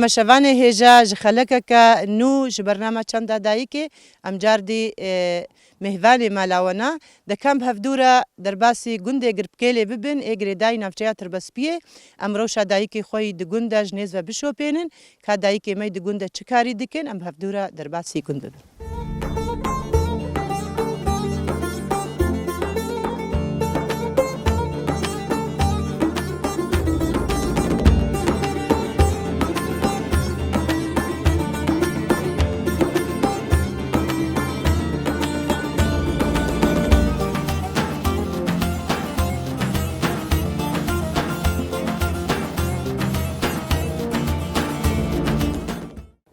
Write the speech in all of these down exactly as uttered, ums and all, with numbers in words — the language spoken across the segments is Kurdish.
Me şevanê hêja ji xelekeke nû ji bernama Çanda Dayikê, em cardî, e, mêhvanê mala we ne. Dekem bi hevdû re derbasî gundê Girpkêlê bibin, ê girêdayî navçeya Tirbespiyê. Em rewşa dayikê xwe yî di gund de ji nêz ve bişopênin, ka dayikê me yî di gund de çi karî dikin, em bi hevdû re derbasî gund bibin.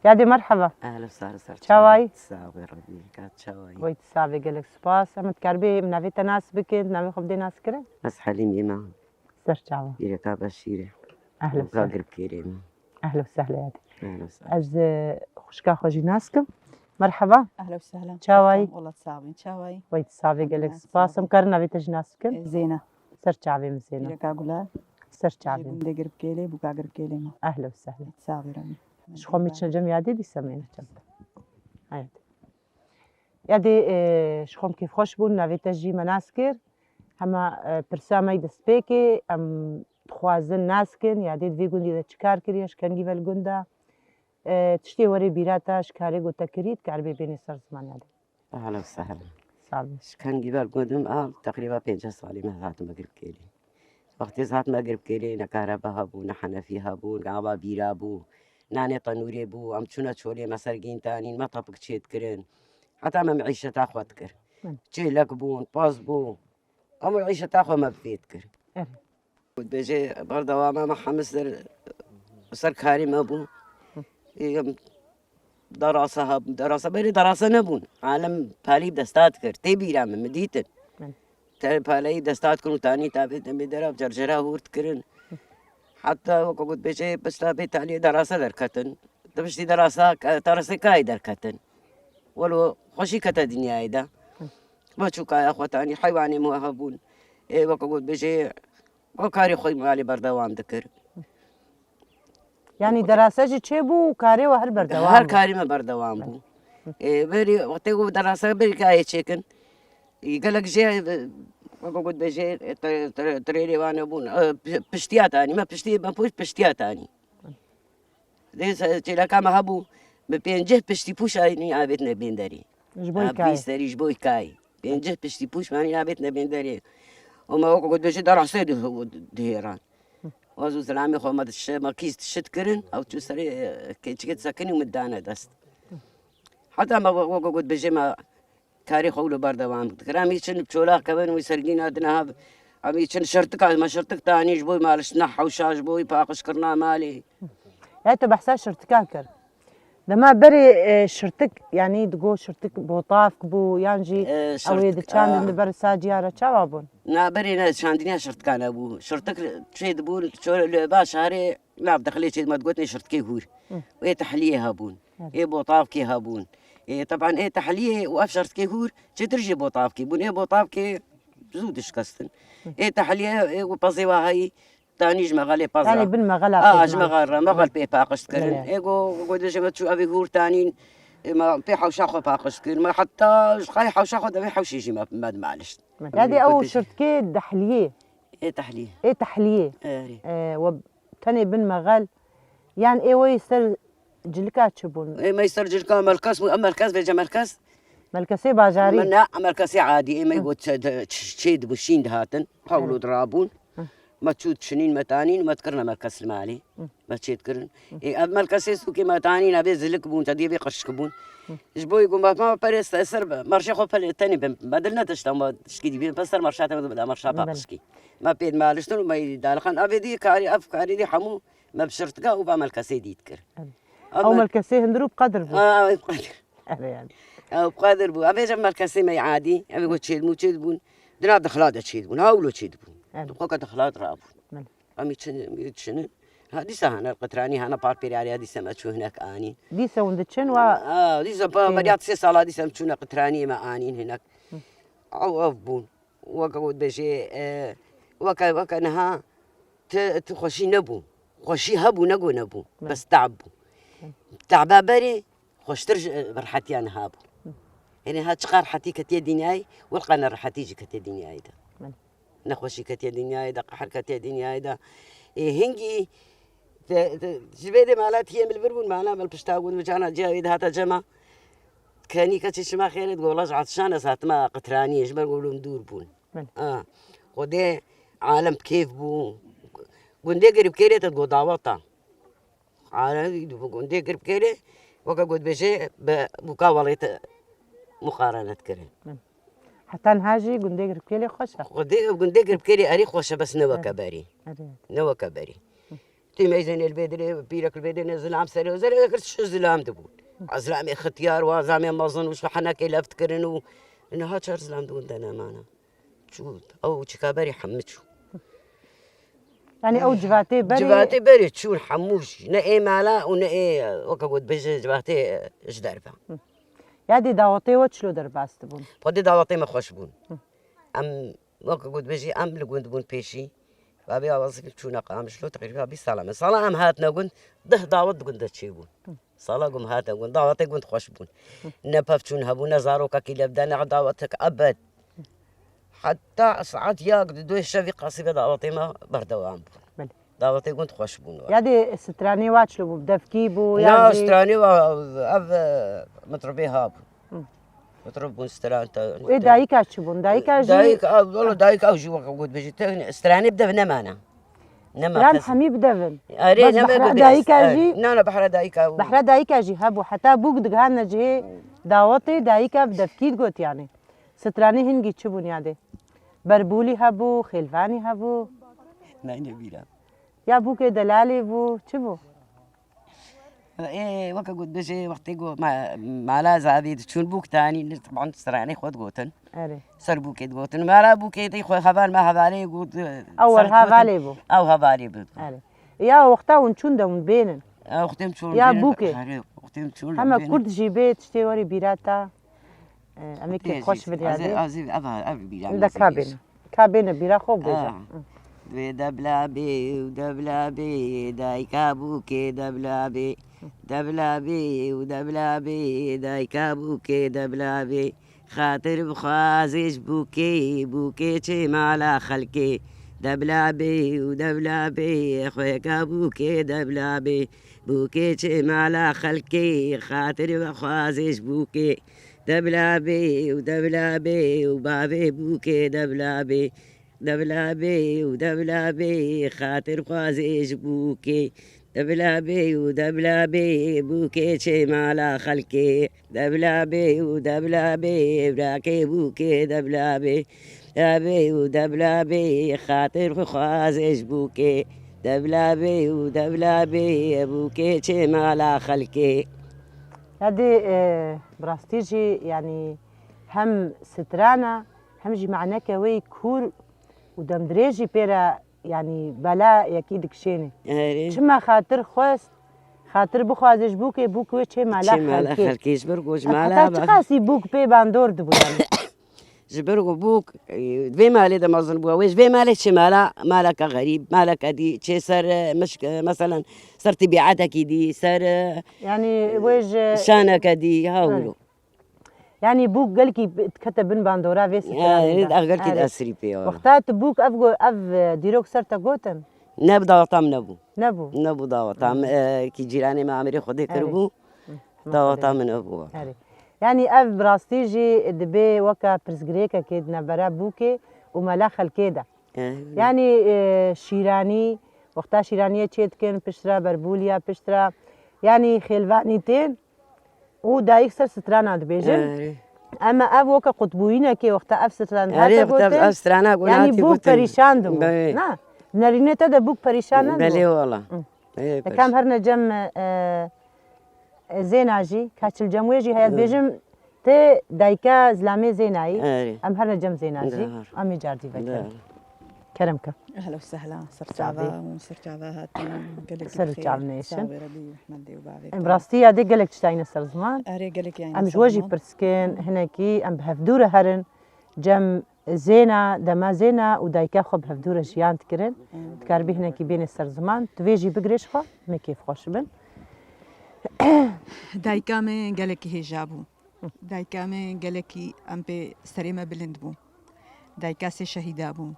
Yadê merheba. Ehla sar sar. Çawayî? Sağ ol Rabbi. Ka çawayî? Wey tu savê gelek spas. Em dikaribê em navê te nas bikin, navê xwe bidê nas kirin? Ez Helîm î me. Ser çava. Pîreka Beşîrê. Ehla Ka sar. Girpkêlê me. Ehla sehla yadê. Ehla sar. Ez, e, xwişka xwe jî nas kim. Merheba. Ehla sehla. Çawayî? Wala savê. Çawayî? Wey tu savê gelek spas. Em karin navê te jî nas bikin? E, Zeyna. Ser çavê min Zeyna. Pîreka Gula. Ser çavê min. Gundê Girpkêlê, bûka Girpkêlê me. Ehla sehla. Savê Rabbi. Ji xwe min çend cem yadê dîsa mêne çend. Hayat. Yadê, e, ji xwe kêfxweş bûn, navê te jî me nas kir. Hema, e, pirsa me yî destpêkê, em dixwazin nas kin, yadê di vê gundî de çi kar kiriye, ji kengî ve li gund e. E, tiştê werê bîra te ji karê ku te kirî, dikaribê bênê ser ziman yadê. Ehla sehla. Sağ ol. Ji kengî ve li gund im, a, teqrîba pênceh salî me hatime Girpkêlê. Wextê ez hatime Girpkêlê, ne kahreba hebû, ne henefî hebû, ne ava bîra bû, nanê tenûrê bû, em çûne çolê me sergîn tanîn, me tepik çêdikirin. Heta me meîşeta xwe dikir. Hı. Çêlek bûn, pez bû. Em meîşeta xwe me bi vê dikir. Evet. Dibêje berdewama me hemî ser, ser karê me bû. Hı. Ê, em Derasa hebûn, derasa berê derasa nebûn. Alem palî bi desta dikir. Tê bîra min, min dîtin. Min. Te paleyî desta dikin û tanî tavê demê dera cercera hûr dikirin. Heta weke got bêje pişta vê taliyê derasa derketin. Di piştî derasa, tarasê kayê derketin. Welo xweşî kete dinyayê de. Me çû kaya xwe tanî, heywanê min hebûn. Ê weke got bêje, o karê xwe malê berdewam dikir. Yanî derase jî çêbû û karê we her berdewam Her bû. Karê me berdewam bû. Ê, berî wextê ku derase berî kayê çêkin. Ê, gelek jê, e, weke got bêje, e, tre-, tre-, trêlê wan hebûn. E, pi-, piştiya tanî. Me piştî, me pûş piştiya tanî. Dê se-, çêleka me hebû, bi pênceh piştî pûş anî avêtine bên derê. Ji bo Ha, kayê. Bîst serî ji bo kayê. Pênceh piştî pûş me anî avêtine bên derê. Û me weke got bêje derase di-, dihêran. Waz û zilamê xwe me dişe, me kîs dişit kirin, ew çû serê, e, keçikê sekinî û min dane dest. Heta me we-, weke got bêje me karê xwe wilo berdewam dikir. Em î çin çolak kevin wî sergîna dine ha, em î çin şirtika, me şirtik tanî ji bo maliştina hewşa, ji bo paqijkirina malê. Ya tu behsa şirtika kir. Dema berê, e, şirtik, yanî digo şirtik botavk bû, yan jî E, ew ê şirtik, diçandin a. Di ber saciya re çawa bûn? Na, berê ne, çandiniya şirtika nebû. Şirtik çê dibûn, ço li ba şarê nav dixilê çê dima digotinê şirtikê hûr. Hı. Ê tehliyê hebûn. Evet. Ê botavkê hebûn. Ê, teban ê tehliyê û ev şirtikê hûr çêtir jê botavkê bûn. Ê botavkê zû dişkestin. Hı. Ê tehliyê, ê û pezê wahayî Tanî ji mexelê pez Yanî re. Bin mexela A, pê ji mexel re, mexel pê paqij kirin. Belê. Ê go, go dibêje me çû evê hûr tanîn, ê me pê hewşa xwe paqij kir. Me heta ji xay hewşa xwe devê hewşê jî me, me dimalişt. Yadê ew şirtkê dehliyê. Ê tehliyê. Ê tehliyê. Erê. E, we tenê bin mexel. Yan ê we ser cilika çi bûn? Ê me ser cilika melkes bû, em melkes vêce melkes. Melkesê bajarî? Me ne, melkesê adî, ê me Hı. got çê, çê, çê dibû şîn dihatin. Hewlo Evet. dirabûn. Hı. Me çû çinîn me tanîn, me dikirine melkes li malê. Hı. Me çê dikirin. Hı. Ê, ev melkesê sûkê me tanîn, ev ê zilik bûn, te dî vê qirşik bûn. Hı. Ji bo ku me, me perê ser, ser merşê xwe pelê tenê bin. Me dil ne tişta, me tişkî dî bin, pe ser merşa te me dibida merşa Belê. paqişkî. Me pê maliştin û me dalixan. Ev ê dî karî, ev karî dî hemû me bi şirtika û ba melkesê dî dikir. Evet. Ew Ama melkesê hundir û bi qedir bû. Aa, ew bi qedir. Evet yani. Ew bi qedir bû. Ev ê ji melkesê me adî, ev ê ku çêdibûn, çêdibûn. Di nav dixla de çêdibûn. Ha, wilo çêdibûn. Evet. Xwe ke dixla rabûn. Evet. Em ê çin, em ê çinin. Ha, dîsa hene qitranî, hene par pêrariya dîsa me çû hinek anî. Dîsa hûn diçin wa Ha, dîsa pa, Çêne. beriya sê sala dîsa em çûne qitraniyê me anîn hinek. Hı. Ew ev bûn. Weke ku dibêjê, e, weke, weke niha ti, ti xweşî nebû. Xweşî hebû, ne ku nebû. Ne. Bes te'b bû. Te'ba berê xweştir ji, e, rihetiya niha bû. Yanî ha çiqas rehetî ketiye dinyayê, wilqe nerehetî jî ketiye dinyayê de. Belê. Nexweşî ketiye dinyayê de, qehr ketiye dinyayê de. Ê, hingî te, te, ji vê de mala tiyê min li vir bûn, mala min pişta got, min cana ciya wê de hata cema. Kenî keçî şima xêr e, gola ji Atişan ez hatime Qitraniyê, ji ber golim dûr bûn. Belê. Ha. Xwedê alem bi kêf bû. Gundê Giribkêrê te go daweta. Arayî di gundê Giribkêlê, weke ku dibêje, bi bûka welêt muqarenet kirin. Heta niha jî gundê Giribkêlê xweş e. Xwedê gundê Giribkêlê erê xweş e, bes ne weke berî. Erê. Ne weke berî. Tu meyzên li vê dilê, pîrek li vê dilê zilam serê, zerê kir çi zilam dibûn. Zilamê xitiyar wa, zilamê mezin û ji henekê left kirin û niha çar zilam di gundê nemane. Çû, ew çika berî hemû çû. Yanî ew civatê berê. Civatê berê çûn hemû jî. Ne ê mala û ne ê, weke got bêje civatê, e, ji derve. Hı. Yadê dawetê we çilo derbas dibûn? Xwedê dawetê me xweş bûn. Hı. Em, weke got bêjî, em li gund bûn pêşî. Babê awazî çûne Qamişlo, teqrîba bîst sala me. Sala em hatine gund, deh dawet di gund de çêbûn. Hı. Sala gum hate gund, dawetê gund xweş bûn. Ne pevçûn hebû, ne zarokekî levde, ne dawetek ebed. Heta saet yak di duyê şevî qasî ve dawetê me berdewam bû. Belê. Dawetê gund xweş bûn. Yadê stranê wa çilo bû, bi devkî bû, na, yan jî stranê wa ev, e, mitrobê ha bû. Hı. Mitrob bûn stran te. Ê dayika çi bûn? Dayika jî. Dayik, ev, wala dayik ew jî weke got bêjî, te stranê bi dev nemane. Nema Stran kes. Hemî bi dev in. Erê, bes nema behra dayika jî. Na, na, behra dayika. Behra dayika jî hebû. Heta bûk digihandine cihê dawetê, dayika bi devkî digot yanî. Stranê hingî çi bûn yadê? Berbûlî hebû, xêlvanî hebû. Nayne bîra. Ya bûkê delalê bû, çi bû? Ê, weke got bêjê, wextê got ma-, mala zavî diçûn bûk tanî, teban stranê xwe digotin. Erê. Ser bûkê digotin. Mala bûkê tê xwe heval me hevalê got, e, ew ser hevalê bû. Ew hevalê bû. Erê. Ya wexta hûn çûn de hûn bênin. E, wextê em çûn ya bênin, bûkê. Erê, wextê em çûn heme bênin. Kurd jî bê tiştê werê bîra ta. E, em ê kêfxweş bin yadê. Ez ê, ez ê, ev, ev bîra min zêde. Ka bêne. Ka bêne bîra xwe bêje. Ha. Hı. Dibê debla bê û debla bê, dayika bûkê debla bê. Debla bê û debla bê, dayika bûkê debla bê. Xatir bixwazê ji bûkê, bûkê çê mala xelkê. Debla bê û debla bê, xwêka bûkê debla bê. Bûkê çê mala xelkê, xatir bixwazê ji bûkê. Debla bê û debla bê û bavê bûkê debla bê. Debla bê û debla bê, xatir xwazê ji bûkê. Debla bê û debla bê, bûkê çê mala xelkê. Debla bê û debla bê, birakê bûkê debla bê. Debla bê û debla bê, xatir xwe xwazê ji bûkê. Debla bê û debla bê, bûkê çê mala xelkê. Yadê, e, bi rastî jî, yanî hem strana, hem jî maneke wê kûr û demdirêj jî pê re, yanî bela yekî dikişêne. Erê. Çima xatir xwest, xatir bixwaze ji bûkê, bûk wê çê mala xelkê. Çê mala xelkê, ji ber ku ji mala heta çiqasî bûk pê bandor dibû yanî? Ji ber ku bûk, e, vê malê de mezin bû, wê ji vê malê çê mala, maleke xerîb, maleke dî, çê ser, e, mişk, e, meselen, ser tebîetekî dî, ser, e, yanî wê ji şaneke dî, ha wilo. Yanî bûk gelkî dikete bin bandora vê stranê de. Gelkî diesirî pê. Wexta tu bûk ev go-, ev, e, dîrok ser te gotin? Ne, bi daweta min nebû. Nebû? Nebû daweta min. E, kî cîranê me amirê Xwedê kiribû. Daweta min nebû. Erê. Yanî ev bi rastî jî dibê weke pirsgirêkekê di navbera bûkê û mala xelkê de. Erê. Yanî, e, şîranî, wexta şîraniyê çê dikin, piştre berbûliya, piştre, yanî xêlvanî tên. û dayik ser strana dibêjin. Erê. Ema ev weke qutbûyînekê wexta ev strana hate gotin. Erê, ev strana gotin, yanî bûk perîşan dibû. Belê. Na, nerînê te de bûk perîşan nedibû. Belê wala. Hı. Ê, yekam herine cem, e, e, Zêna jî, ka çil cem wê jî heye dibêjim, tê dayika zilamê Zênayî. Erê. Em herine cem Zêna jî. Em ê cardî vekirin. Kerem ke. Ehla û sehla, ser çava û ser çava hatin, gelekî ser û çav nêşin. Sağ ol, Rebî, Mendê û bavê. Em rastî yadê gelek tişt ayne ser ziman. Erê, gelek yayne ser ziman. Em ji we jî pirskin, hinekî em bi hevdû re herin. Cem zêna, dema zêna û dayika xwe bi hevdû re jiyan dikirin. Dikaribî hinekî bêne ser ziman. Tu vê jî bigirê ji xwe, me kêfxweş bin. Dayika me gelekî hêja bû. Dayika me gelekî em pê serê me bilind bû. Dayika sê şehîda bû.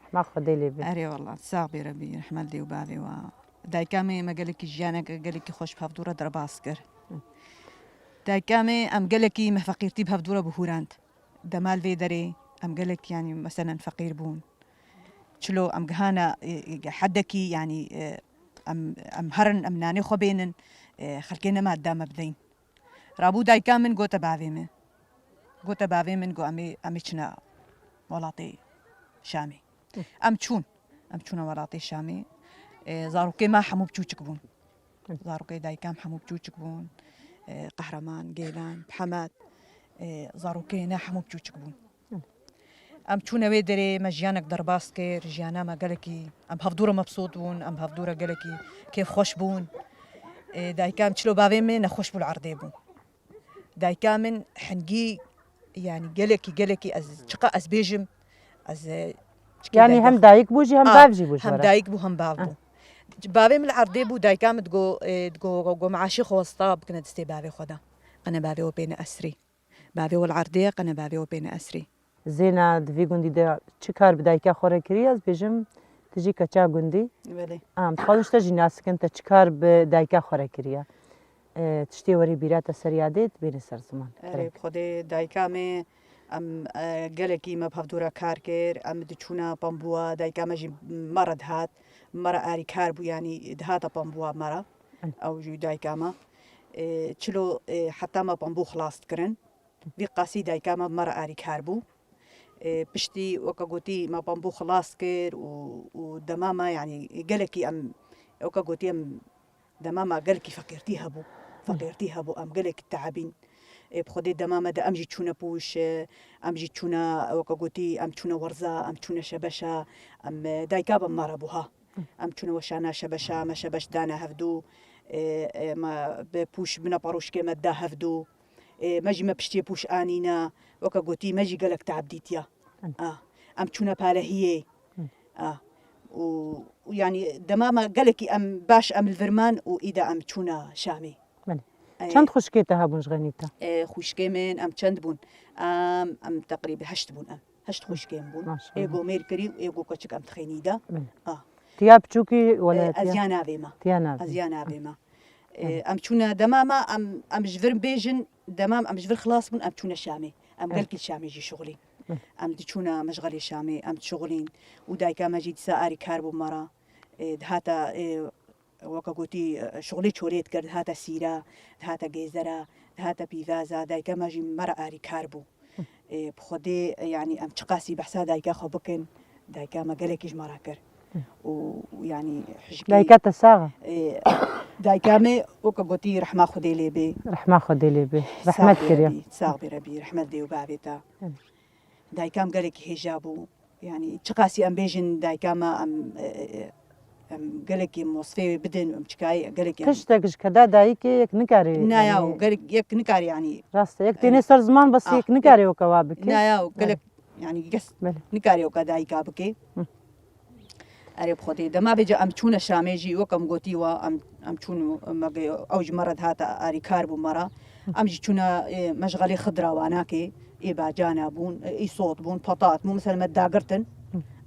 Rehma Xwedê lê be. Erê wala, sax bê Rebî, rehmet lê û bavê wa. Dayika me, me gelekî jiyaneke gelekî xweş bi hevdû re derbas kir. Dayika me, em gelekî me feqîrtî bi hevdû re bihûrand. Dema li vê derê em gelek, yanî, meselen, feqîr bûn. Çilo em gihana, e, e, hedekî, yanî, e, em, em herin, em nanê xwe bênin, e, xelkê nema da me bideyn. Rabû dayika min gote bavê min. Gote bavê min, got, "Em ê, em ê çine welatê Şamê." Em çûn. Em çûne welatê Şamê. E, zarokê me hemû biçûçik bûn. Zarokê dayika min hemû biçûçik bûn. E, Qehreman, Gêlan, Mihemed, e, zarokê ne hemû biçûçik bûn. Em çûne wê derê, me jiyanek derbas kir, jiyana me gelekî, em hevdû re mebsût bûn, em hevdû re gelekî kêfxweş bûn. E, dayika min çilo bavê min nexweş bû li erdê bû. Dayika min hingî, yanî gelekî, gelekî ez, çiqa ez bêjim, ez, e, çikê Yanî dayika hem dayik bû jî, hem A, bav jî bû ji hem we re. Dayik bû, hem bav A. bû. Bavê min li erdê bû, dayika min digo, e, digo, go, go meaşê xwe westa bikine destê bavê xwe de. Qene bavê we pê neesrî. Bavê we li erdê ye, qene bavê we pê neesrî. Zêna, di vî gundî de çi kar bi dayika xwe re kiriye? Ez bêjim, tu jî keça gundî. Belê. Em dixwazin ji te jî nas bikin, te çi kar bi dayika xwe re kiriye? E, tiştê werî bîra te ser yadê, dibêne ser ziman. Erê, Kerem. Bi Xwedê dayika me, em, e, gelekî me bi hevdû re kar kir, em diçûne pembûa, dayika me jî me re dihat, me re arîkar bû, yanî dihate pembûa me re. Hı. Ew jî dayika me. E, çilo, e, heta me pembû xilas dikirin. Vî qasî dayika me bi me re arîkar bû. E, piştî weke gotî me pembû xilas kir û, û dema me, yanî gelekî em, weke gotî em dema me gelekî feqîrtî hebû. Feqîrtî hebû, em gelekî teebîn. E, bi Xwedê dema me de em jî çûne pûş, e, em jî çûne, weke gotî, em çûne werza, em çûne şebeşa, em, e, dayika be me re bû ha. Em çûne weşana şebeşa, me şebeş dane hevdû, e, e, me bi pûş bine paroşkê me da hevdû. E, me jî me piştiyê pûş anîne, weke gotî, me jî gelek teab dîtiya. Hı. A, em çûne palehiyê. Hı. A, û, û yanî dema me gelekî em baş em li vir man û îda em çûne Şamê. Belê. E, Çend xwişkê te hebûn ji xenî te? E, xwişkê min em çend bûn? Em, em teqrîb heşt bûn em. Heşt xwişkê min bûn. Maşallah. Êgo mêr kirî û êgo keçik em dixênî de. Belê. A. Tiya piçûkî wele E, ez tiya? ya navê me. Tiya navê. Ez ya navê me. E, Hı. em çûne dema me, em, em ji vir bêjin, dema em ji vir xilas bûn, em çûne Şamê. Em Evet. gelkî Şamê jî şixulîn. Hı. Em diçûne meşxelê Şamê, em dişixulîn. Û dayika me jî dîsa arîkar bû me re. E, dihata, e, weke gotî, e, şixulê çolê dikir, dihate sîra, dihate gêzera, dihate pîvaza, dayika me jî me re arîkar bû. Hı. E, bi Xwedê, e, yanî em çiqasî behsa dayika xwe bikin, dayika me gelekî ji me re kir. Hı. Û, yanî hijkê Dayika te sax e? E, dayika me weke gotî rehma Xwedê lê bê. Rehma Xwedê lê bê. Sax Rehmet bê kiriye. Rebî, sax bê Rebî, rehmet dê û bavê te. Hı. Dayika me gelekî hêja bû. Yanî çiqasî em bêjin dayika me em, e, e, em gelekî mosfê wê bidin, em çikayê gelekî em Tiştek ji keda dayikê yek nikare, Na yanî ya, gelek yek nikare yanî. Rast e. Yek têne ser ziman bes Ah, yek nikare weke wa bike. Na ya, Belê. gelek yanî kes Belê. nikare weke dayika bike. Hı. Erê bi Xwedê. Dema vêca em çûne Şamê jî, wek em gotî wa, em, em çûn û me ge-, ew ji me re dihate arîkar bû me re. Em jî çûne, e, meşxelê Xidra Wanakê, ê bacana bûn, e, îsot bûn, petat bûn, mesela me dagirtin.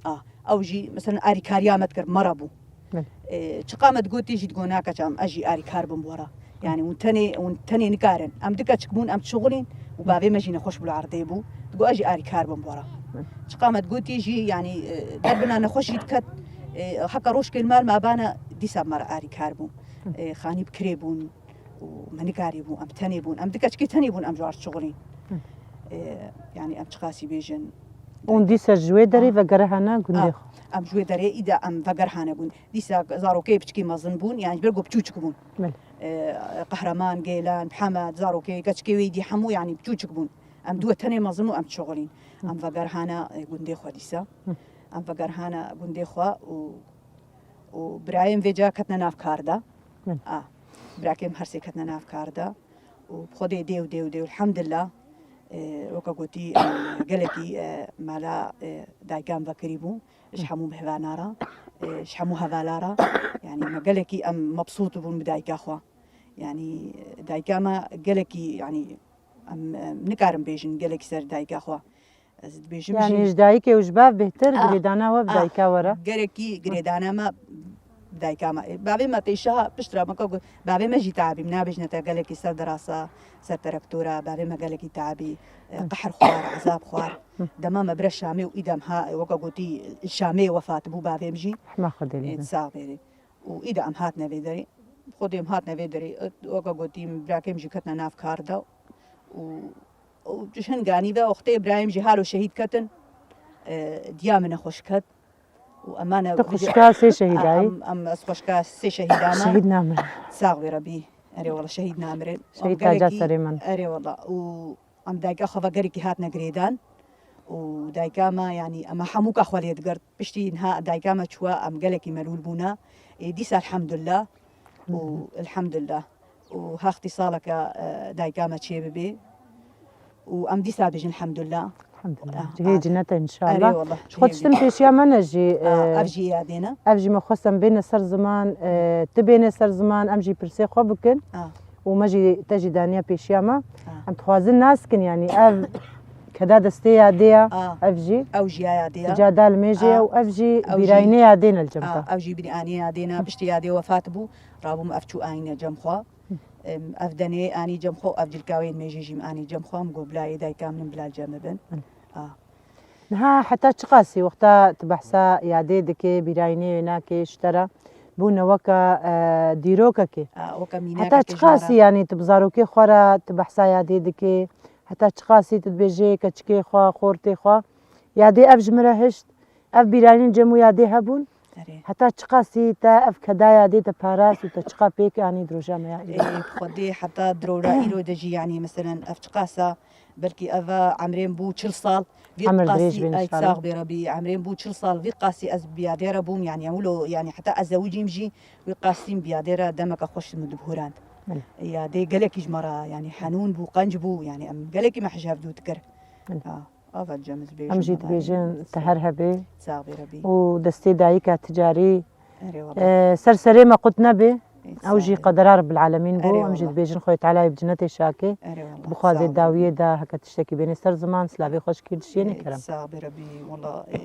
A, ew jî, mesela arîkariya me dikir, me re bû. Belê. E, çiqa me digotî jî digo nake çam, ez jî arîkar bim were. Yanî hûn tenê, hûn tenê nikarin. Em du keçik bûn, em dişixulîn û bavê me jî nexweş bû li erdê bû. Digo ez jî arîkar bim were. Çiqa me digotî jî, yanî, e, derbina nexweş jî diket, e, heka rojkê li mal me bane dîsa me re arîkar bûn. E, xanî bi kirê bûn û me nikarî bûn, em tenê bûn. Em du keçikê tenê bûn, em ji wan dişixulîn. E, yanî em çiqasî bêjin. Hûn dîsa ji wê derê Ah. vegerihane gundê Ah, xwe? Em ji wê derê îda em vegerihane gund. Dîsa zarokê piçkî mezin bûn, yanî ji ber ku piçûçik bûn. Belê. E, Qehreman, Gêlan, Mihemed, zarokê, keçikê wê dî hemû, yanî piçûçik bûn. Em du tenê mezin û em dişixulîn. Hı. Em vegerihane, e, gundê xwe dîsa. Hı. Em vegerihane gundê xwe û, û birayên vêca ketine nav kar de. Hı. A, birakêm her sê ketine nav kar de. Û bi Xwedê dê û dê û dê û elhamdillah, e, weke gotî, em gelekî, e, mala, e, dayika me vekirî bû. Ji hemû mehvana re, e, ji hemû hevala re. Yanî me gelekî em mebsût bûn bi dayika xwe. Yanî dayika me gelekî, yanî em, em nikarin bêjin gelekî ser dayika xwe. Ez dibêjim Yanî jî ji dayikê û ji bav bêhtir Ah, girêdana we bi ah, dayika we re. Gerekî girêdana me bi dayika me. Bavê me tê şaha pişt re me ka got, bavê me jî tabî, min nabêjine te gelekî ser derasa, ser terektora, bavê me gelekî tabî, e, qehr xwar, ezab xwar. Dema me bire Şamê û îdem ha, weka gotî, Şamê wefat bû bavê min jî. Rehma Xwedê lê E, be. Sax bêrê. Û îdem em hatine vê derê. Xwedê em hatine vê derê. Weka gotî, min birakê min jî ketine nav kar de. Û, û ji hin ganî ve wextê birayê min jî halo şehîd ketin. E, diya min nexweş ket. Û emane Tu xwişka sê şehîdayî? Em, em, ez xwişka sê şehîda me. Şehîd namire. Sax bê Rebî. Erê wala şehîd namire. Şehîd Em taca gelekî serê min. Erê wala. Û em dayika xwe ve gelekî hatine girêdan. Û dayika me, yanî, ema hemûka xwe lê digirt. Piştî niha dayika me çûwa, em gelekî melûl bûna. Ê, dîsa elhamdulillah. Û elhamdulillah. Û hextî saleke, e, dayika me çê bibê. Û em dîsa bêjin elhamdulillah. Elhamdulillah. Ah, Cihê ah. Cinete inşallah. Erê wallah, Ji xwe cihê tiştin cinete. Pêşiya me ne jî, Ah, e, ev jî yadê ne? Ev jî me xwest em bêne ser ziman, e, tu bêne ser ziman, em jî pirsê xwe bikin. Ah. Û me jî te jî daniya pêşiya me. Ah. Em dixwazin nas kin, yanî ev keda destê yadê ya, Ah. ev jî. Ew jî ya yadê ya. Ca da li mêjê Ah. ye û ev jî Ew jî bîrayînê yadê ne li cem Ah, te. Ew jî bîrîanê yadê ne. Piştî yadê wefat bû, rabûm ev çû ayîne cem xwe. Em, ev denê anî cem xwe, ev cilkawên mêjê jî min anî cem xwe. Min got, bila ê dayika min in, bila li cem min bin. Hı. Ah. Niha heta çiqasî wexta tu behsa yadê dikê, bîrayînê wê nakê ji te re, bûne weka, e, dîrokekê. A, weke mînakekê Heta ji me çiqasî re. Yanî tu bi zarokê xwe re tu behsa yadê dikê? Heta çiqasî tu dibêjê keçikê xwe, xortê xwe, yadê ev ji min re hişt, ev bîrayînên cem û yadê hebûn? Erê. Heta çiqasî te ev keda yadê te parast û te çiqa pêk anî di roja me ya îro? Ê, bi Xwedê heta di roja îro de jî, yanî, meselen, ev çiqasa, belkî ev a emrên bû çil sal, vî Emir dirêj qasî, bin ay, inşallah. Sax bê Rebî, emrên bû çil sal, vî qasî ez bi yadê re bûm, yanî, em wilo, yanî, heta ez zewicîm jî, wî qasî min bi yadê re demeke xweş min dibihurand. Belê. Yadê gelekî ji me re, yanî, henûn bû, qenc bû, yanî, em gelekî me hej hevdû dikir. Belê. Ha. Ava cem ez bêjim Em jî hevalê dibêjin te ser. Her hebê. Sax bê Rebî. Û destê dayika ticarî, Erê wala. E, ser serê me qut nebe. Ê, Ew jî sax bê. Qedera Rebbil Alemîn bû. Erê Em jî wala. Dibêjin Xwedê Teala wê bi cinetê şakê. Erê wala. Bixwazê Sax bê. Dawiyê de heke tiştekî bênê ser ziman, silavê xweşikî dişiyê Ê, nêkerem. Sax bê Rebî. Wala, ê,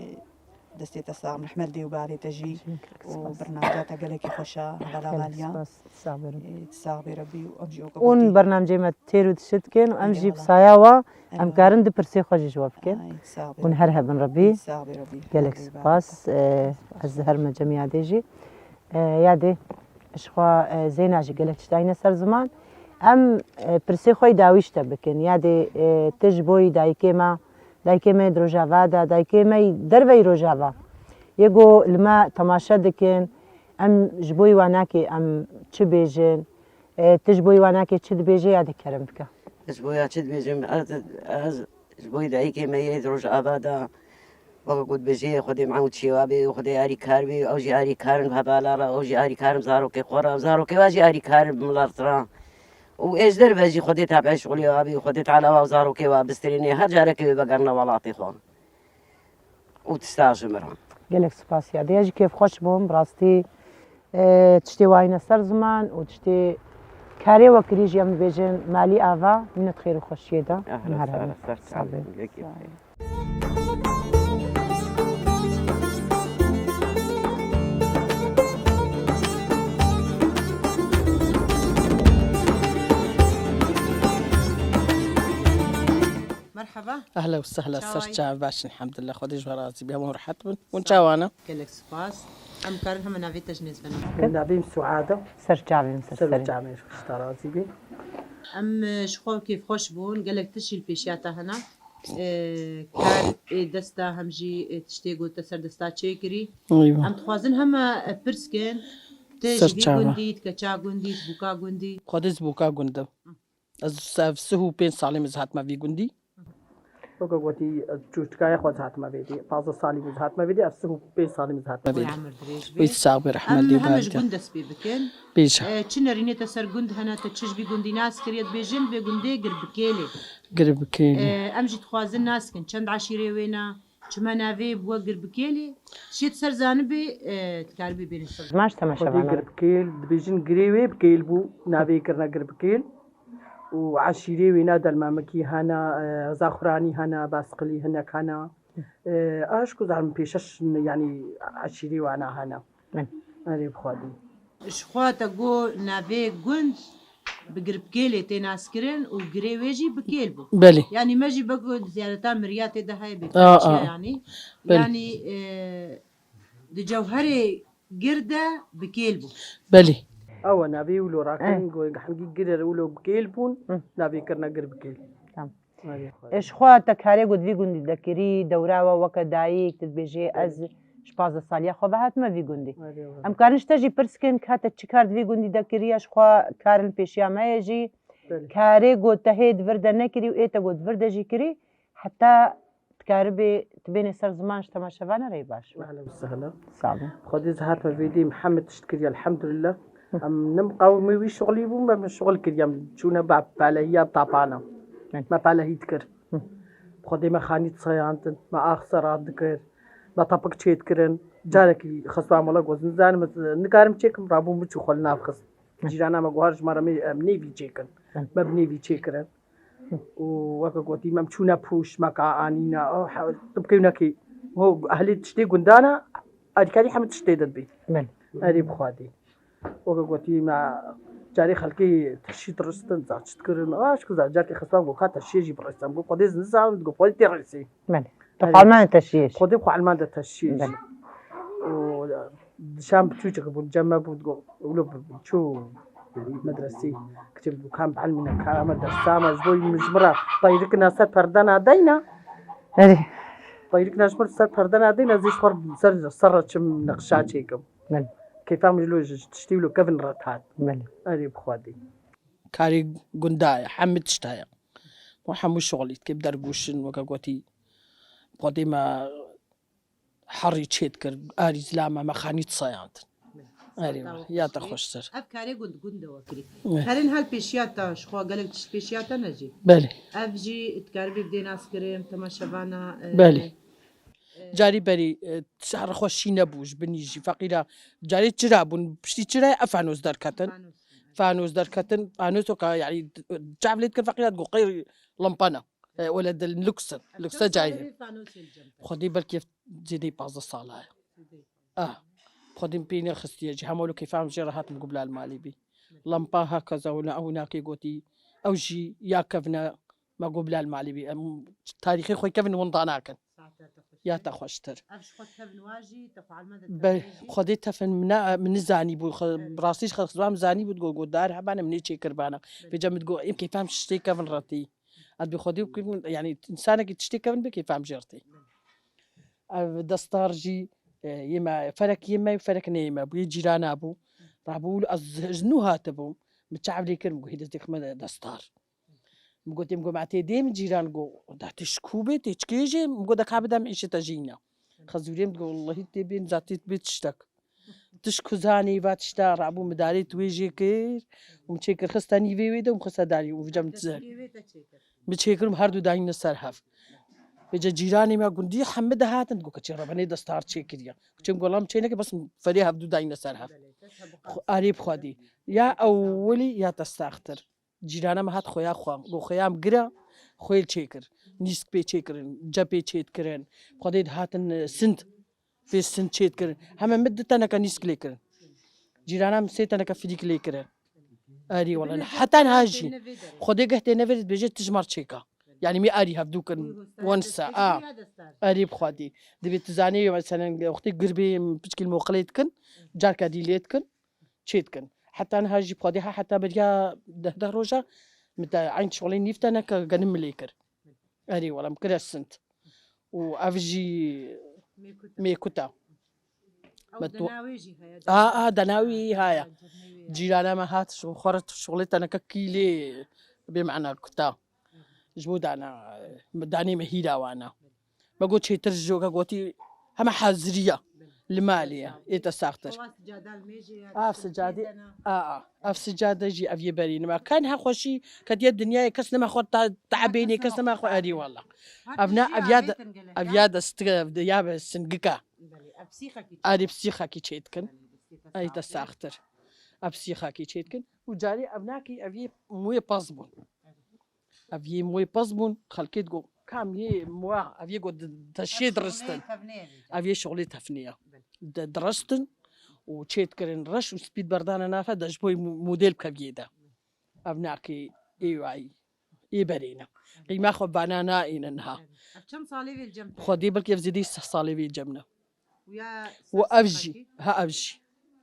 destê te sax, rehmet dê û bavê te jî. Teşekkür, û spas. Bernameca te gelekî xweş e, hevala Gelek valiya. Spas. Sax bê Rebî. Ê, sax bê Rebî û em jî weke Hûn gotî. Bernamcê me têr û dişit dikin û em Erê jî bi wala. Saya wa Erê em wala. Karin di pirsê xwe jî ji we bikin. Ay, sax bê Hûn Rebî. Her hebin Rebî. Sax bê Rebî. Gelek Rebî spas. Barik. E, ez di her me cem yadê jî. E, yadê, ji xwe, e, Zeyna jî gelek tişt dayne ser ziman. Em, e, pirsê xwe yî dawî ji te bikin. Yadê, e, tu ji bo yî dayikê me, dayikê me yê di Rojava de, dayikê me yî derveyî Rojava. Yê ku li me temaşe dikin, em ji bo yî wanakê em çi bêjin? E, tu ji bo yî wanakê çi dibêjê ya dê kerem bike? Ez ji bo ya çi dibêjim? Ez, ez ji bo yî dayikê me yê di Rojava de, weke ku dibêjê, Xwedê miewûd çêwa bê û Xwedê arîkar bê, ew jî arîkar in hevala re, ew jî arîkar in zarokê xwe re, zarokê wa jî arîkar in milet re. Û ê ji derve jî Xwedê tabiê şixulê wa bê û Xwedê Teala wa û zarokê wa bistirênê, her carekê wê vegerine welatê xwe. Û tişta ji min re. Gelek spas ya. Dê jî kêfxweş bûm, bi rastî, e, tiştê wayîne ser ziman û tiştê karê we kirî jî em dibêjin malî ava, mînet xêr û xweşiyê de. Ehlen, Em her sahlen, hebin. Ser çavê. Sax bê. Gelek kêf. Merhaba. Ehla û sehla, Çawa ser yî? Çav baş, elhamdulillah, Xwedê ji we razî be, hemû rehet bin. Hûn çawa ne? Gelek spas. Em karin heme navê te ji nêz ve nas bikin? Navê min Suad e. Ser çavê min, ser Ser serê. Çavê min, ji te razî bî. Em, e, ji xwe kêfxweş bûn, gelek tişt jî li pêşiya te hene. E, kar, e, desta hem jî, e, tiştê ku te ser desta çêkirî. Eywa. Em dixwazin heme, e, pirs kin, tu Ser ji vî çava. Gundî, tu keça gundî, tu bûka gundî? Xwedê ez bûka gund im. Ez ev sih û pênc salî min ez hatime vî gundî. Weke gotî, ez çûçikaya xwe ez hatime vê dî. Pazdeh salî min ez hatime vê dî, ev sih û pênc salî min ez hatime vê Xwedê dî. Emir dirêj Wî bê. Sax bê, rehmet Em dê heme ji bavê te. Gund dest pê bikin. Bêje. E, çi nerînê te ser gund hene, te çi ji vî gundî nas kiriye, dibêjin vê gundê Girbikêlê. Girbikêlê. E, em jî dixwazin nas kin, çend eşîrê wê ne, Çima navê bû Girbikêlê? Şêt ser zanibê, e, dikaribê bêne ser. Ziman ji temaşevana Xwedê re. Girbikêl, dibêjin girê wê bi kêl bû, navê kirine Girbikêl. Û eşîrê wê ne Delmamikî hene, e, Zaxuranî hene, Basqilî hinek hene. E, aşk û zalim pêşeş, yanî eşîrê wana hene. Min. Erê bi Xwedê. Ji xwe te got navê gund bi Girbikêlê tê naskirin û girê wê jî bi kêl bû. Belê. Yanî me jî bego ziyareta miriya tê de heye bê Aa, çiya aa. Yanî. Belê. Yanî, e, di cewherê gir de bi kêl bû. Belê. Ewa navê wilo rakirin, Eh. go hemgî girer wilo bi kêl bûn, Hı. Navê kirine Girbikêl. Tamam. Erê xwe. E, ji xwe te karê ku di vî gundî de kirî, dewra we weke dayik, tu dibêjê ez Erê. Ji pazdeh saliya xwe ve hatime vî gundî. Erê xwe. Em karin ji te jî pirs kin, ka te çi kar di vî gundî de kiriye, ji xwe karin pêşiya me ye jî. Belê. Karê ku te hê di vir de nekirî û ê te ku di vir de jî kirî, heta dikaribê tu bênê ser ziman ji temaşevana re yê baş. Ehlen û sehlen. Sağ olun. Xwedê zihat me vêdî Mihemed tişt kiriye, elhamdulillah. Em ne miqawimê wî şixulî bûn, me min şixul kiriye, em çûne ba pelehiya tapana. Hı. Me pelehî dikir. Hı. Xwedê me xanî diseyandin, me ax seran dikir, me tapik çêdikirin. Carekî xistan wela gotin, zanim ez nikarim çêkim, rabû min çû xwe li nav xist. Hı. Cîrana me guhar ji me re, me, em nêvî çêkin. Hı. Me bi nêvî çêkirin. Hı. Û weke gotî, me em çûne pûş, me ka anîne, oh, he, tu bikewî nekî. Ho, ehlê tiştê gundana, alîkarî hemî tiştê de dibî. Belê. Erê bi Xwedê. Weke gotî me carê xelkê tirşî diristin, zaçit kirin. Aşk za carkê xistan got ka tirşiyê jî biristin. Got Xwedê ez nizanim, got Xwedê tê risî. Belê. Tu Erê. Xalman de tirşiyê jî. Xwedê xwe Alman de tirşiyê jî. Belê. Û dişan biçûçik bûn, cem me bû, digot, wilo çû medresî. Kiçim bû kam bielmîne, ka me dersa me ji bo min ji min re tayrikina ser perdena deyna. Erê. Tayrikina ji min ser perdena deyna, zê ji xwe ser, ser re çim nexşa çêkim. Belê. Keyfa min ji lo ji tiştî wilo kevin re dihat. Belê. Erê bi Xwedê. Karê gunda ye, hemî tişta ye. Û hemû şixulî dike, bi dergûşin, weke gotî, Xwedê me herî çê dikir, arî zilama me xanî diseyandin. Erê, ya te xweştir. Ev karê gund gund de we kirî. Evet. Karên hal pêşiya te, ji xwe gelek tişt pêşiya te ne jî? Belê. Ev jî dikaribî bidê nas kirin, temaşevana, e, Belê. Carî berî, e, şehra xwe şî nebû, ji binî jî feqîra. Carê çira bûn, piştî çirayê ev fanos derketin. Fanos. Fanos derketin, fanos o ka, yanî, çav lê dikin feqîra digo qey lampa ne. E, wele di luksin, luksa cayê. Xwedî belkî zêdeyî pazdeh sala ye. Ah, xwedî pê nêxistiye jî, hema wilo keyfa min jê re hat min got bila li malê bî. Lampa ha keza wina, ew nakê gotî, ew jî ya kevne, me got bila li malê bî. Em tarîxê xwe kevin winda nakin. Ya te xweştir. Ev ji xwe tevin wa jî, te xwe elmende Be, tevin jî. Xwedê tefin min ne, min nizanî bû, xwe, Evet. Rastî ji xwe zam zanî bû, digot, got, dar hebane, min ê çêkir bana. Evet. Vêca min digot, em keyfa min tiştê kevin retî. Ez bi Xwedê, yanî, insanekî tiştê kevin bê keyfa min jê retî. Ev destar jî, e, yê me, ferek yê me, ferek neyê me bû, yê cîrana bû. Rabû ez ji nû hatibûm. Min çav lê kir, min got, hê destê xwe me destar. Min got, êm got, me tê dê min cîran got, da tê ji kû bê, tê çi kê jê? Min got, de ka bide min îşê te jî îna. Xezûrê min digot, wellahî tê bê, nizatê bê tiştek. Tişt ku zanî va tişta rabû min darê tu wê jê kir û min çê kir xista nîvê wê de û min xista darî û vêca min çê kir. Min çê kir û her du dayîne ser hev. Vêca cîranê me gundî hemî dihatin, digot, keçê rebenê destar çê kiriye. Keçê min got, la min çê nekir, bes min ferê hev du dayîne ser hev. Xwe-, arê bi Xwedê. Ya ewilî ya te saxtir. Cîrana me hat xweya xwe. Got xweya min gire, xwê li çê kir. Nîsk pê çê kirin, cepê çê dikirin. Xwedê dihatin, e, sind. Pê sind çê dikirin. Heme min du teneke nîsk lê kirin. Cîrana min sê teneke filîk lê kirin. Erî wele. Heta niha jî. Xwedê geh tê neverê dibêje tu ji mar çêka. Yanî me arî hevdû kirin. Wan sa. A. Erî bi Xwedê. Dibê tu zanî, meselen, wextê girbê piçkî moqilê dikin. Carka dî lê dikin. Çê dikin. Heta niha jî bi Xwedê ha heta beriya deh deh roja min te eyn şolê nîv teneke genim min lê kir. Erê wele min kire sind. Û ev jî mêkut e. Mêkut e. Ew Me tu- dena wê jî heye, A, a, dena wê jî heye. Cîrana me hat, ji xwe re şolê teneke kîlê bê mena kuta. Ji bo dana, danê me hîra wana. Me got çêtir ji joka gotî heme haziriya. Li malê ye. Ê te saxtir. Ev sicadê, a, a, ev sicade jî ev yê berî nima. Kan her xweşî ketiye dinyayê, kes nema xwe ta-, teebênê, kes nema xwe erî wala. Ev ne, ev ya de, ev ya destik, ev de ya be singika. Erî psîxekî çê dikin. Ey te saxtir. Ev psîxekî çê dikin. Û carê ev nakî, ev yê mûyê pez bûn. Ev yê mûyê pez bûn, xelkê digo, kam yê mûya, ev yê go di-, deşê diristin. Ev yê şixulê tefnê ye. De-, diristin û çê dikirin reş û spî berdane nafe de ji bo mû-, model bikeviyê de. Ev nakê ê wayî, ê berê ne. Qîma xwe bana naîne niha. Ev çend salê vê li cem te? Xwedê belkî ev zêdeyî sih salê vê cem ne. Û ya Û ev jî, ha ev jî.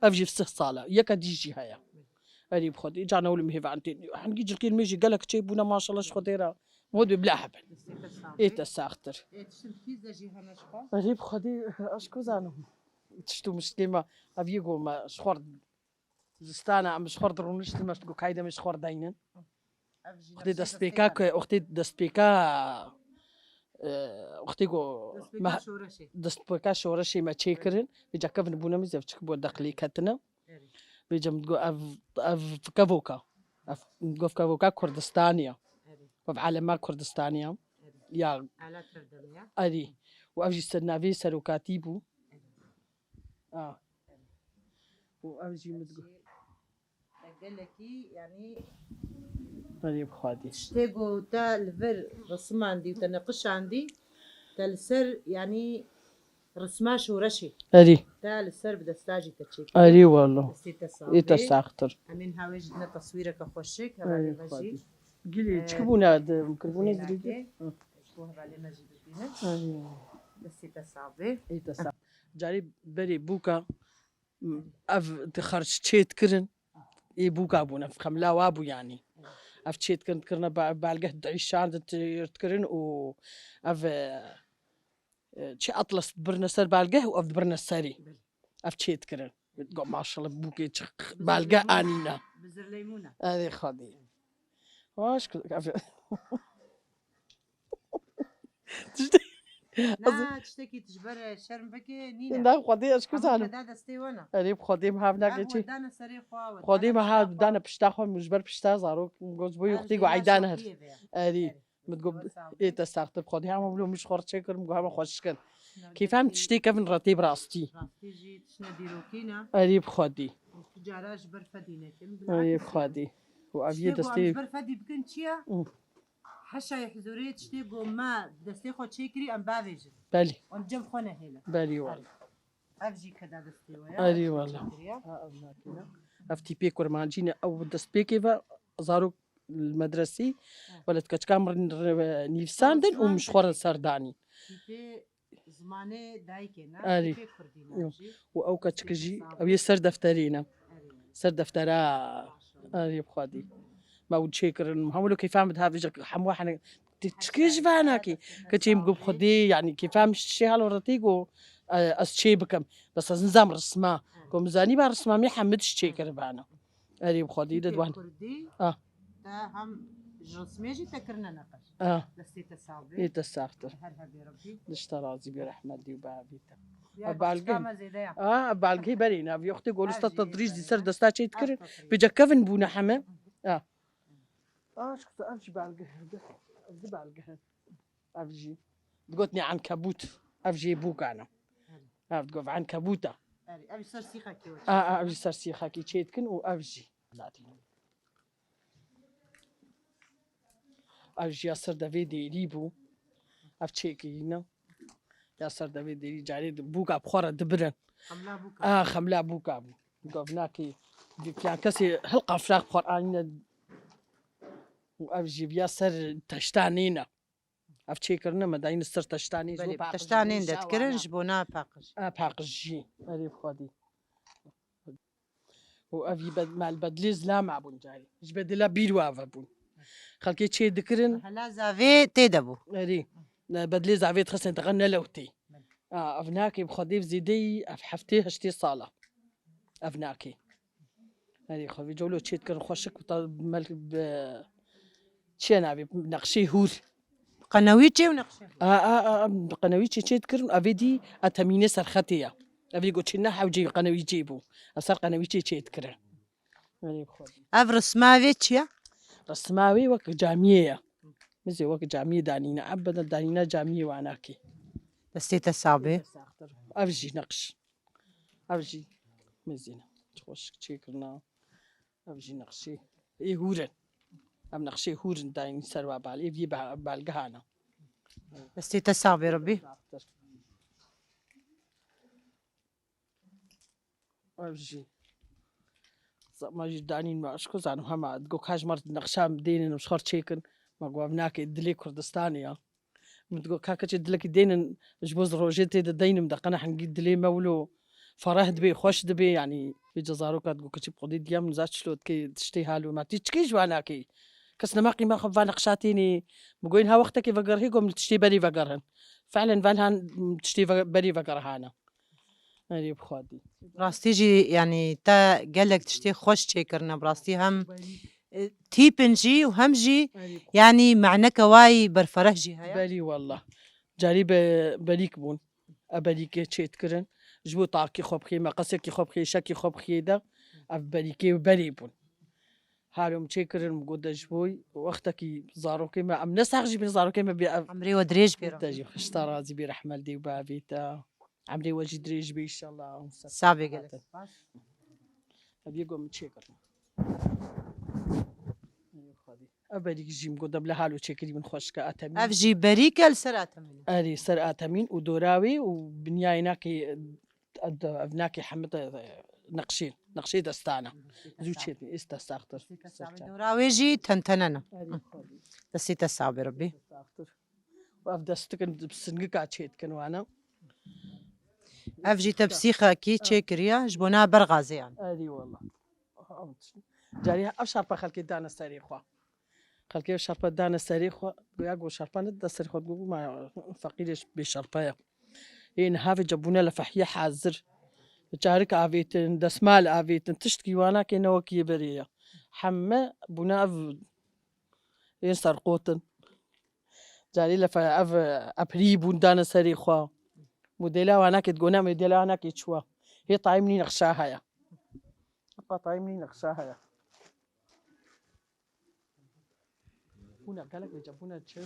Ev jî sih sal e. Yeka dî jî heye. Erê bi Xwedê, cana olim hêvan tên. Hingî cilkên me jî gelek çê bûne maşallah ji Xwedê re. Mod bi bila hebin. Ê te saxtir. Ê tiştin kîz de jî hene ji xwe? Erê bi Xwedê, ez ku zanim. Tişt û miştê me, ev yê go me ji xwe r-, zistana em ji xwe r dirûniştin, me ji go kayde me ji xwe r deynin. Ev jî Wextê nexşê destpêka destê ku, wextê destpêka, e, wextê ku Destpêka me, şoreşê. Destpêka şoreşê me çêkirin, vêca kevin bûne min zevçik bo deqlê ketine. Erê. Vêca min go ev, ev kevoka. Ev, min go kevoka Kurdistanî ya. Erê. Ev alema Kurdistanî ya. Erê. Ya. Ala tevdeme ya. Erê. Û ev jî ser navê serokatî bû. Erê. A. Û ev jî min go. Te gelekî, yanî Erê bi Xwedê. Tiştê ku te li vir risimandî û te neqişandî, te li ser, yanî risma şoreşê. Erê. Te li ser bi desta jî te çêkir. Erê wala. Destê te sax bê. Ê te saxtir. Em ê niha wê jî dine teswîreke xweşik, hevalê me jî. Gilê, e, çi bûne di, kirbûne zirî de? Ji bo hevalê me jî bibînin. Erê. Destê te sax bê. Ê te sax. Carê berê bûka, ev di xerç çê dikirin, ê bûka bûn, ev xemla wa bû yanî. Ev çê dikirin, dikirine ba-, balgeh diîşandin, têr dikirin û ev, e, e, çi atlas dibirine ser balgeh û ev dibirine serî. Belê. Ev çê dikirin. Got, "Maşallah, bûkê çi balgeh anîne." Bi zirleymûna. Erê Xwedê. Baş kir-, ev Tiştê-, Na, tiştekî tu ji ber şerm vekê nîne. Na, Xwedê ez ku zanim. Hemû keda destê we ne. Erê, bi Xwedê min hav nake çi. Ev we dane serê xwe, we Xwedê dane min pişta hav xwe. Dane pişta xwe, min ji ber pişta zarok, min got, "Ji bo wextê ku eydan her." Erê. Min got, "Ê te saxtir, bi Xwedê hema bilo min ji xwe re çêkir, min got, hema xweş kin." Kêfa min tiştê kevin re tê bi rastî. Rastî jî tiştine dîrokî ne. Erê, bi Xwedê. Tu cara ji ber fedî nekin. Erê, bi Xwedê. Û ev yê destê. Ji ber fedî bikin çi ye? Hı. Heşayê hizûrê tiştê ku me destê xwe çêkirî em bavêjin. Belê. Em cem xwe nehêlin. Belê wala. Ev jî keda destê we ye. Erê wala. Ha, ev nakine. Ev tîpê kurmancî ne, ew destpêkê ve zarok li medresî, welat keçika min re nivîsandin û min ji xwe re ser danî. Tîpê Zimanê dayikê ne, Erê. Tîpê kurdî ne jî. Û ew keçik jî, ew yê ser defterê ne. Erê. Ser deftera, Maşallah. Erê bi Xwedê. Me û çêkirin, hemû lo kêfa min diha vêjek, hemû hene, ti çikê ji vanakî? Keçê min got, "Xwedê, yanî kêfa min şişê halo retî go, e, ez çê bikim." Bes ez nizam risma. Erê. Go min zanî ba risma min hemû tişt çêkiribana. Erê bi Xwedî de Tîpê diwan. Kurdî, Ah. Te hem ji rismê jî te kirine neqeş. Ah. Destê te sax bê. Ê te saxtir. Her hebê Rebbî. Dişta razî bê rehmetî û bavî te. Ya Ev balgê. Dişta me zêde ya. Ah, ev balgê berî ne. Ev yoxtê golista Ev jî tedrîj dî ser desta çê dikirin. Ev tedrîj. Bêce kevin bûne heme. Ah. Ah, şu ev jî balgê. Ev di balgê. Ev jî. Digotinê ankebût. Ev jî bûkane. Ev digot ankebûta. Erê, ev jî ser sîxekî we Ah, ah, ev jî ser sîxekî çê dikin û ev jî. Ev jî ya ser devê dêrî bû. Ev çêkirî ne. Ya ser devê dêrî carê di bûka bi xwe re dibirin. Xemla bûka. Ah, xemla bûka bû. Govnakê di filan kesê hilqa firak bi xwe anîne. Û ev jî ya ser teştanê ne. Ev çêkirine me dayîne ser teştanê ji bo Belê, paqijî teştanên de nîşa dikirin wana. Ji bo na paqij. A, paqijî. Erê bi Xwedê. Û ev yî bed-, me li bedlê zilama bûn carî. Ji bedila bîr wa ve bûn. Xelkê çê dikirin. Hela zavê tê de bû. Erê. Ne, bedlê zavê dixistin dixe ne lewtê. A, ev nake bi Xwedê zêdeyî, ev heftê heştê sala. Ev nake. Erê, xwe vê cewlo çê dikirin xweşik ta mel-, bi, çi ye navê? Neqşê hûr. Qenewî çê û neqşê hûr. A, a, a, a, qenewî çê çê dikirin, evê dî etemînê serxetê ye. Ev ê goçî ne hewcê qenewî çê bû. Ev ser qenewî çê çê dikire. Erê bi xwe. Ev risma wê çi ye? Risma wê wek camiyê ye. Mizê wek camiyê danîne. Ev bede danîne camiyê wanakê. Destê te sax bê. Ev jî neqş. Ev jî mizîne. Xweşik çêkirina. Ev jî nexşê ê hûr in. Em nexşê hûr in dayîn ser wa bal. Ê vî be-, belgehana. Destê te sax bê Rebî. Ev jî. Zama jî danîn me, aşko zanim hema digo kaj mar nexşa dênin û ji xwe çêkin. Me got ev nake dilê Kurdistanê ya. Min digot, ka keçê dilekî deynin, ji bo rojê tê de deynim de, qene hingî dilê me wilo fereh dibê, xweş dibê, yanî vê ca zaroka digot, keçî bi xwedê diya min za çilo dikê tiştê halo me. Tê çikê ji wan nakê? Kes nema qîma xwe va nexşa tênê. Min got, ha wextekê vegerhê, got min tiştê berê vegerhin. Felen van han tiştê ve-, berê vegerhana. Erê bi xwedî. Rastî jî, yanî te gelek tiştê xweş çêkirine, bi rastî hem, e, tîpin jî û hem jî, Erê bi xwedî. Yanî me'neke wayî berfereh jî heye. Belî wallah. Carî be-, berîk bûn. Ev berîkê çêdikirin. Ji bo takî xwe bixê, meqesekî xwe bixê, şekî xwe bixê de. Ev berîkê berê bûn. Halo min çêkirin, min got de ji bo wextekî zarokê me, em ne sax jî bin zarokê me bê ev. Emrê we dirêj bê. Te jî xweş ta razî bê rehmet dê û bavê te. Emrê we jî dirêj bê înşallah. Sabê gelek spas. Ev yê got min çêkirin. Ev berîk jî min got de bila halo çêkirî min xweşke Atemîn. Ev jî berîk e li ser Atemîn. Erê ser Atemîn û dora wê û binyayê nakê, ev nakê hemid, e, neqşê, neqşê destana. Zû çêtin, êsta saxtir. Dora wê jî tentenena. Erê xwedî. Destê te sax bê Rebî. Saxtir. Ev dest dikin, bi singika çê dikin wana. Ev jî te bi sîxekî çêkiriye, ji bo na berxazê yan. Erî wala. Carî ev şarpa xelkê dane serê xwe. Xelkê ev şarpa dane serê xwe. Goya go şarpa ne da serê xwe, go ma feqîrê bê şarpa ye. Ê niha vê ca bûne li fehiye hazir. Çarik avêtin, desmal avêtin, tiştkî wana kê ne wekî yê berê ye. Heme bûne ev Ên serqotin. Carî lefe ev, ev pirî bûn dane serê xwe. Modela wana kê digone, modela wana kê çi wa. Hê tayê min nî nexşa heye. Hê tayê min nî nexşa heye. Bûne gelek vêca, bûne çi?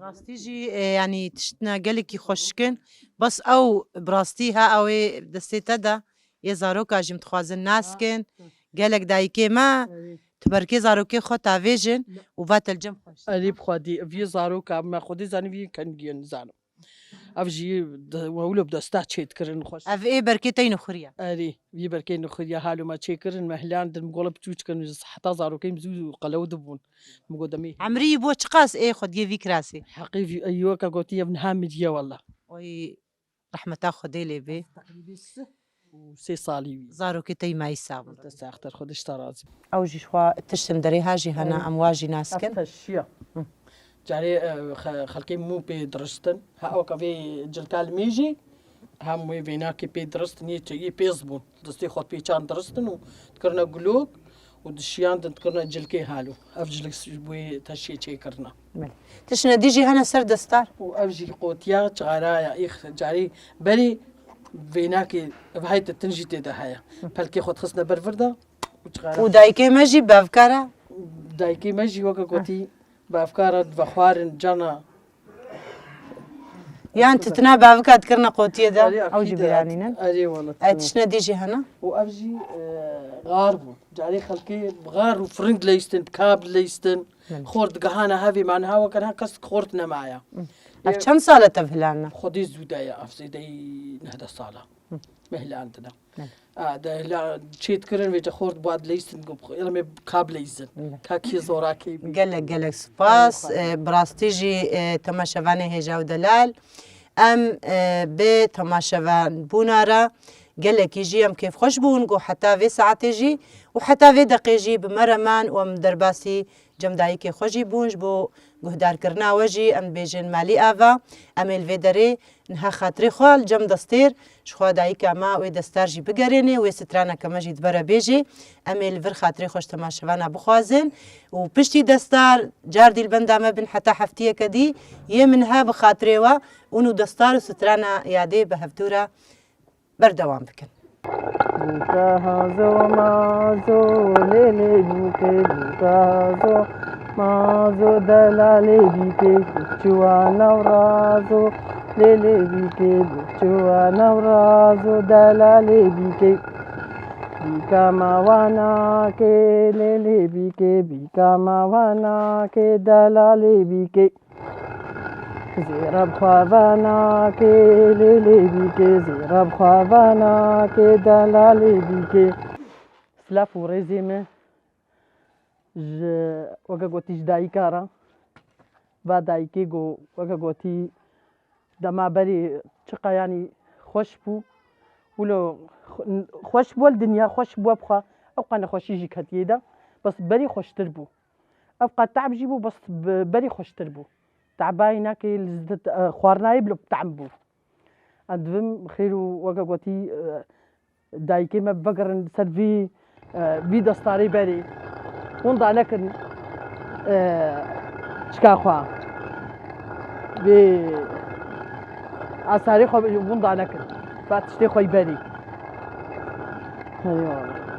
Rastî jî, e, yanî tiştine gelekî xweşik in. Bes ew bi rastî ha ew ê destê te de yê zaroka jî em dixwazin nas kin. Gelek dayikê me, erê, tu berkê zarokê xwe tavêjin û va te li cem xweş. Erê bi xwedî, vî zaroka me xwedî zanî vî kengiyê nizanim. Ev jî de, we wilo bi desta çê dikirin xweş. Ev ê berkê tey nixuriye. Erê, vî berkê nixuriye halo me çêkirin, me hilandin, min gola bi çûçikin, heta zarokê min zû qelew dibûn. Min got demê. Emrî bo çiqas ê xwediyê vî kirasê? Heqî vî, ey weke gotî ev niha miriye wela. Oy, rehmeta Xwedê lê bê. Teqrîbî sih û sê salî wî. Zarokê te yî mayî sax bû. Te saxtir, Xwedê ji te razî. Ew jî xwe tiştin derê ha jî hene, em wa jî nas kin. Ev teşiya. Hı. Carê, e, xe-, xelkê mû pê diristin. Ha, weke vê cilka li mêjî, hem wê vênakê pê diristin, yê çe-, yê pêz bûn. Destê xwe pêçan diristin û dikirine gulok û dişiyandin dikirine cilkê halo. Ev cilik ji bo yê teşiyê çêkirine. Belê. Tiştine dî jî hene ser destar. Û ev jî qotiya çixara ya. Îx carî berî vênakê ev heyte tin jî tê de heye. Pelkê xwe dixistine ber vir de û çixara. Û dayikê me jî bevkar e? Dayikê me jî weke gotî bevkar e, vexwarin cana. Yan titina bavika dikirine qotiyê de, ew jî bîranînin. Erê wala. E, tiştine dî jî hene? Û ev jî, e, xar bû. Carê xelkê bi xar û firing dileyistin, bi kab dileyistin. Belê. Xort digihana hevê, ma niha weke niha kes xort nemaye. Hı. Ev çend sal e tev hilanine? Xwedê zû de ye, ev zêdeyî neh deh sal e. Hı. Me hilandine. Belê. A, de hila çê dikirin vêca xort bad leysin, gu-, ya me kab leysin. Belê. Ka kî zora kê bî. Gelek, gelek spas. Ay, xwedî. E, bi rastî jî, e, temaşevanê hêja û delal. Em, e, bi temaşevan bûna re gelekî jî em kêfxweş bûn ku heta vê saetê jî û heta vê deqê jî bi me re man û em derbasî cem dayikê xwe jî bûn, ji bo guhdarkirina we jî em dibêjin malî ava. Em ê li vê derê niha xatirê xwe li cem destêr, ji xwe dayika me wê destar jî bigerêne, wê straneke me jî dibere bêjê. Em ê li vir xatirê xwe ji temaşevana bixwazin û piştî destar cardî li benda me bin heta heftiyeke dî, yê min he bi xatirê we û nû destar û strana yadê bi hevdû re berdewam bikin. Bûka hazo mazo lê lê bûkê, bûka hazo mazo delalê bîkê, çuwa nav razo lê lê bîkê, çuwa nav razo delalê bîkê. Bîka ma wana kê lê lê bîkê, bîka ma wana kê delalê bîkê. Zêre bi xwe venakê, lê lê bîkê, zêre bi xwe venakê, delalê bîkê. Silav û rêzê me ji, weke gotî, ji dayika re. Va dayikê ku, weke gotî, dema berê çiqa, yanî, xweş bû. Wilo xwe-, xweş bû, li dinya xweş bû bi xwe, ew qe nexweşî jî ketiye de. Bes berê xweştir bû. Ev qe te'b jî bû, bes bi berî xweştir bû. Te'bayî nake li zid-, e, xwarinayê bilo bi te'm bû. Ez divim xêr û, weke gotî, e, dayikê me vegerin ser vî, e, vî destarê berê. Winda nekin, e, çika xwe. Vê asarê xwe winda nekin. Ba tiştê xwe berê. Eyvallah.